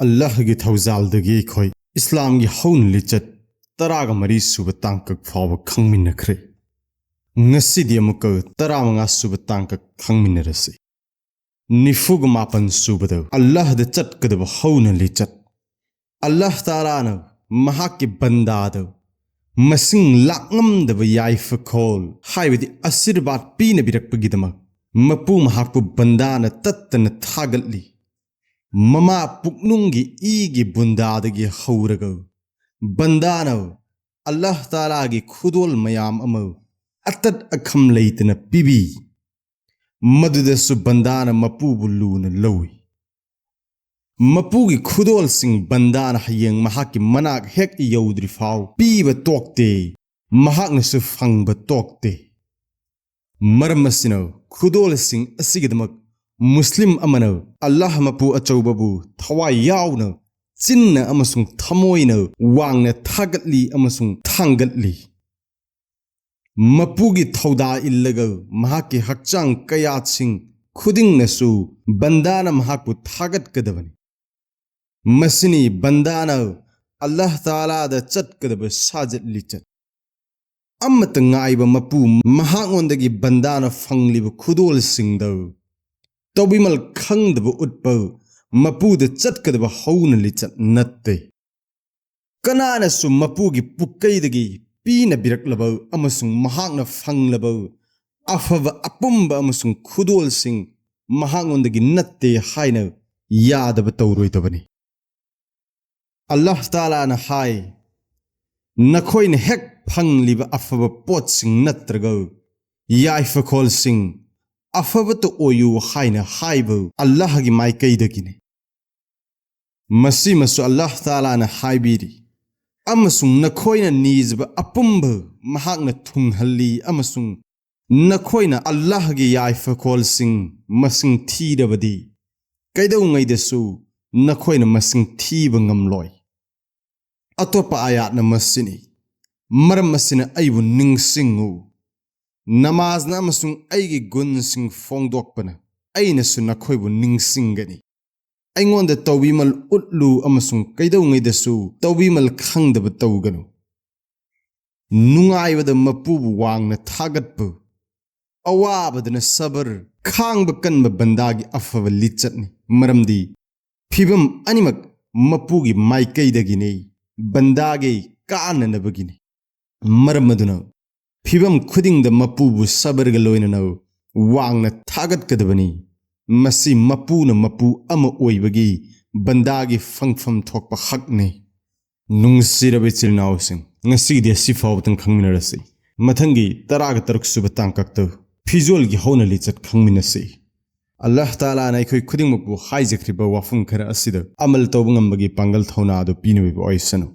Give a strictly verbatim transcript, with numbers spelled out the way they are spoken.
ꯑꯜꯂꯥꯍꯒꯤ ꯊꯧꯖꯥꯜꯗꯒꯤ ꯑꯩꯈꯣꯏ ꯏꯁꯂꯥꯝꯒꯤ ꯍꯧꯅ ꯂꯤꯆꯠ ꯇꯔꯥꯒ ꯃꯔꯤ ꯁꯨꯕ ꯇꯥꯡꯀꯛ ꯐꯥꯎꯕ ꯈꯪꯃꯤꯟꯅꯈ꯭ꯔꯦ꯫ ꯉꯁꯤꯗꯤ ꯑꯃꯨꯛꯀ ꯇꯔꯥꯃꯉꯥ ꯁꯨꯕ ꯇꯥꯡꯀꯛ ꯈꯪꯃꯤꯟꯅꯔꯁꯤ꯫ ꯅꯤꯐꯨꯒ ꯃꯥꯄꯟ ꯁꯨꯕꯗ ꯑꯜꯂꯥꯍꯗ ꯆꯠꯀꯗꯕ ꯍꯧꯅ ꯂꯤꯆꯠ꯫ ꯑꯜꯂꯥꯍ ꯇꯥꯂꯥꯅ ꯃꯍꯥꯛꯀꯤ ꯕꯟꯗꯥꯗ ꯃꯁꯤꯡ ꯂꯥꯛꯉꯝꯗꯕ ꯌꯥꯏꯐꯈꯣꯜ, ꯍꯥꯏꯕꯗꯤ ꯑꯁꯤꯔꯕꯥꯗ ꯄꯤꯅꯕꯤꯔꯛꯄꯒꯤꯗꯃꯛ ꯃꯄꯨ ꯃꯍꯥꯛꯄꯨ ꯕꯟꯗꯥꯅ ꯇꯠꯇꯅ ꯊꯥꯒꯠꯂꯤ꯫ ꯃꯃꯥ ꯄꯨꯛꯅꯨꯡꯒꯤ ꯏꯒꯤ ꯕꯨꯟꯗꯥꯗꯒꯤ ꯍꯧꯔꯒ ꯕꯟꯗꯥꯅ ꯑꯜꯂꯥꯍ ꯇꯥꯂꯥꯒꯤ ꯈꯨꯗꯣꯜ ꯃꯌꯥꯝ ꯑꯃ ꯑꯇꯠ ꯑꯈꯝ ꯂꯩꯇꯅ ꯄꯤꯕꯤ꯫ ꯃꯗꯨꯗꯁꯨ ꯕꯟꯗꯥꯅ ꯃꯄꯨꯕꯨ ꯂꯨꯅ ꯂꯧꯏ꯫ ꯃꯄꯨꯒꯤ ꯈꯨꯗꯣꯜꯁꯤꯡ ꯕꯟꯗꯥꯅ ꯍꯌꯦꯡ ꯃꯍꯥꯛꯀꯤ ꯃꯅꯥꯛ ꯍꯦꯛ ꯌꯧꯗ꯭ꯔꯤ ꯐꯥꯎ ꯄꯤꯕ ꯇꯣꯛꯇꯦ, ꯃꯍꯥꯛꯅꯁꯨ ꯐꯪꯕ ꯇꯣꯛꯇꯦ꯫ ꯃꯔꯝ ꯑꯁꯤꯅ ꯈꯨꯗꯣꯜꯁꯤꯡ ꯑꯁꯤꯒꯤꯗꯃꯛ ꯃꯨꯁꯂꯤꯝ ꯑꯃꯅ ꯑꯜꯂꯥꯍ ꯃꯄꯨ ꯑꯆꯧꯕꯕꯨ ꯊꯋꯥꯏ ꯌꯥꯎꯅ, ꯆꯤꯟꯅ ꯑꯃꯁꯨꯡ ꯊꯃꯣꯏꯅ ꯋꯥꯡꯅ ꯊꯥꯒꯠꯂꯤ ꯑꯃꯁꯨꯡ ꯊꯥꯡꯒꯠꯂꯤ꯫ ꯃꯄꯨꯒꯤ ꯊꯧꯗꯥ ꯏꯜꯂꯒ ꯃꯍꯥꯛꯀꯤ ꯍꯛꯆꯥꯡ ꯀꯌꯥꯠꯁꯤꯡ ꯈꯨꯗꯤꯡꯅꯁꯨ ꯕꯟꯗꯥꯅ ꯃꯍꯥꯛꯄꯨ ꯊꯥꯒꯠꯀꯗꯕꯅꯤ꯫ ꯃꯁꯤꯅꯤ ꯕꯟꯗꯥꯅ ꯑꯜꯂꯥꯍ ꯇꯥꯂꯥꯗ ꯆꯠꯀꯗꯕ ꯁꯥꯖꯠ ꯂꯤꯆꯠ꯫ ꯑꯃꯠꯇ ꯉꯥꯏꯕ ꯃꯄꯨ ꯃꯍꯥꯛꯉꯣꯟꯗꯒꯤ ꯕꯟꯗꯥꯅ ꯐꯪꯂꯤꯕ ꯈꯨꯗꯣꯜꯁꯤꯡꯗ ꯇꯧꯕꯤꯃꯜ ꯈꯪꯗꯕ ꯎꯠꯄ ꯃꯄꯨꯗ ꯆꯠꯀꯗꯕ ꯍꯧꯅ ꯂꯤꯆꯠ ꯅꯠꯇꯦ꯫ ꯀꯅꯥꯅꯁꯨ ꯃꯄꯨꯒꯤ ꯄꯨꯛꯀꯩꯗꯒꯤ ꯄꯤꯅꯕꯤꯔꯛꯂꯕ ꯑꯃꯁꯨꯡ ꯃꯍꯥꯛꯅ ꯐꯪꯂꯕ ꯑꯐꯕ ꯑꯄꯨꯝꯕ ꯑꯃꯁꯨꯡ ꯈꯨꯗꯣꯜꯁꯤꯡ ꯃꯍꯥꯛꯉꯣꯟꯗꯒꯤ ꯅꯠꯇꯦ ꯍꯥꯏꯅ ꯌꯥꯗꯕ ꯇꯧꯔꯣꯏꯗꯕꯅꯤ꯫ ꯑꯜꯂꯥꯍ ꯇꯥꯂꯥꯅ ꯍꯥꯏ, "ꯅꯈꯣꯏꯅ ꯍꯦꯛ ꯐꯪꯂꯤꯕ ꯑꯐꯕ ꯄꯣꯠꯁꯤꯡ ꯅꯠꯇ꯭ꯔꯒ ꯌꯥꯏꯐꯈꯣꯜꯁꯤꯡ ꯑꯐꯕꯇ ꯑꯣꯏꯌꯨ" ꯍꯥꯏꯅ ꯍꯥꯏꯕ ꯑꯜꯂꯥꯍꯒꯤ ꯃꯥꯏꯀꯩꯗꯒꯤꯅꯤ꯫ ꯃꯁꯤꯃꯁꯨ ꯑꯜꯂꯥꯍ ꯇꯥꯂꯥꯅ ꯍꯥꯏꯕꯤꯔꯤ, "ꯑꯃꯁꯨꯡ ꯅꯈꯣꯏꯅ ꯅꯤꯖꯕ ꯑꯄꯨꯝꯕ ꯃꯍꯥꯛꯅ ꯊꯨꯡꯍꯜꯂꯤ, ꯑꯃꯁꯨꯡ ꯅꯈꯣꯏꯅ ꯑꯜꯂꯥꯍꯒꯤ ꯌꯥꯏꯐꯈꯣꯜꯁꯤꯡ ꯃꯁꯤꯡ ꯊꯤꯔꯕꯗꯤ, ꯀꯩꯗꯧꯉꯩꯗꯁꯨ ꯅꯈꯣꯏꯅ ꯃꯁꯤꯡ ꯊꯤꯕ ꯉꯝꯂꯣꯏ"꯫ ꯑꯇꯣꯞꯄ ꯑꯥꯌꯥꯠꯅ ꯃꯁꯤꯅꯤ, "ꯃꯔꯝ ꯑꯁꯤꯅ ꯑꯩꯕꯨ ꯅꯤꯡꯁꯤꯡꯉꯨ, ꯅꯃꯥꯖꯅ ꯑꯃꯁꯨꯡ ꯑꯩꯒꯤ ꯒꯨꯟꯁꯤꯡ ꯐꯣꯡꯗꯣꯛꯄꯅ ꯑꯩꯅꯁꯨ ꯅꯈꯣꯏꯕꯨ ꯅꯤꯡꯁꯤꯡꯒꯅꯤ"꯫ ꯑꯩꯉꯣꯟꯗ ꯇꯧꯕꯤꯃꯜ ꯎꯠꯂꯨ ꯑꯃꯁꯨꯡ ꯀꯩꯗꯧꯉꯩꯗꯁꯨ ꯇꯧꯕꯤꯃꯜ ꯈꯪꯗꯕ ꯇꯧꯒꯅꯨ꯫ ꯅꯨꯡꯉꯥꯏꯕꯗ ꯃꯄꯨꯕꯨ ꯋꯥꯡꯅ ꯊꯥꯒꯠꯄ, ꯑꯋꯥꯕꯗꯅ ꯁꯕꯔ, ꯈꯥꯡꯕ ꯀꯟꯕ ꯕꯟꯗꯥꯒꯤ ꯑꯐꯕ ꯂꯤꯆꯠꯅꯤ꯫ ꯃꯔꯝꯗꯤ ꯐꯤꯚꯝ ꯑꯅꯤꯃꯛ ꯃꯄꯨꯒꯤ ꯃꯥꯏꯀꯩꯗꯒꯤꯅꯤ, ꯕꯟꯗꯥꯒꯤ ꯀꯥꯟꯅꯅꯕꯒꯤꯅꯤ꯫ ꯃꯔꯝ ꯑꯗꯨꯅ ꯐꯤꯚꯝ ꯈꯨꯗꯤꯡꯗ ꯃꯄꯨꯕꯨ ꯁꯕꯔꯒ ꯂꯣꯏꯅꯅ ꯋꯥꯡꯅ ꯊꯥꯒꯠꯀꯗꯕꯅꯤ꯫ ꯃꯁꯤ ꯃꯄꯨꯅ ꯃꯄꯨ ꯑꯃ ꯑꯣꯏꯕꯒꯤ ꯕꯟꯗꯥꯒꯤ ꯐꯪꯐꯝ ꯊꯣꯛꯄ ꯍꯛꯅꯤ꯫ ꯅꯨꯡꯁꯤꯔꯕ ꯏꯆꯤꯜ ꯏꯅꯥꯎꯁꯤꯡ, ꯉꯁꯤꯒꯤꯗꯤ ꯑꯁꯤ ꯐꯥꯎꯕꯇꯪ ꯈꯪꯃꯤꯟꯅꯔꯁꯤ꯫ ꯃꯊꯪꯒꯤ ꯇꯔꯥꯒ ꯇꯔꯨꯛ ꯁꯨꯕ ꯇꯥꯡꯀꯛꯇ ꯐꯤꯖꯣꯜꯒꯤ ꯍꯧꯅ ꯂꯤꯆꯠ ꯈꯪꯃꯤꯟꯅꯁꯤ꯫ ꯑꯜꯂꯥꯍ ꯇꯥꯂꯥꯅ ꯑꯩꯈꯣꯏ ꯈꯨꯗꯤꯡꯃꯛꯄꯨ ꯍꯥꯏꯖꯈ꯭ꯔꯤꯕ ꯋꯥꯐꯝ ꯈꯔ ꯑꯁꯤꯗ ꯑꯃꯜ ꯇꯧꯕ ꯉꯝꯕꯒꯤ ꯄꯥꯡꯒꯜ ꯊꯧꯅꯥ ꯑꯗꯨ ꯄꯤꯅꯕꯤꯕ ꯑꯣꯏꯁꯅꯨ꯫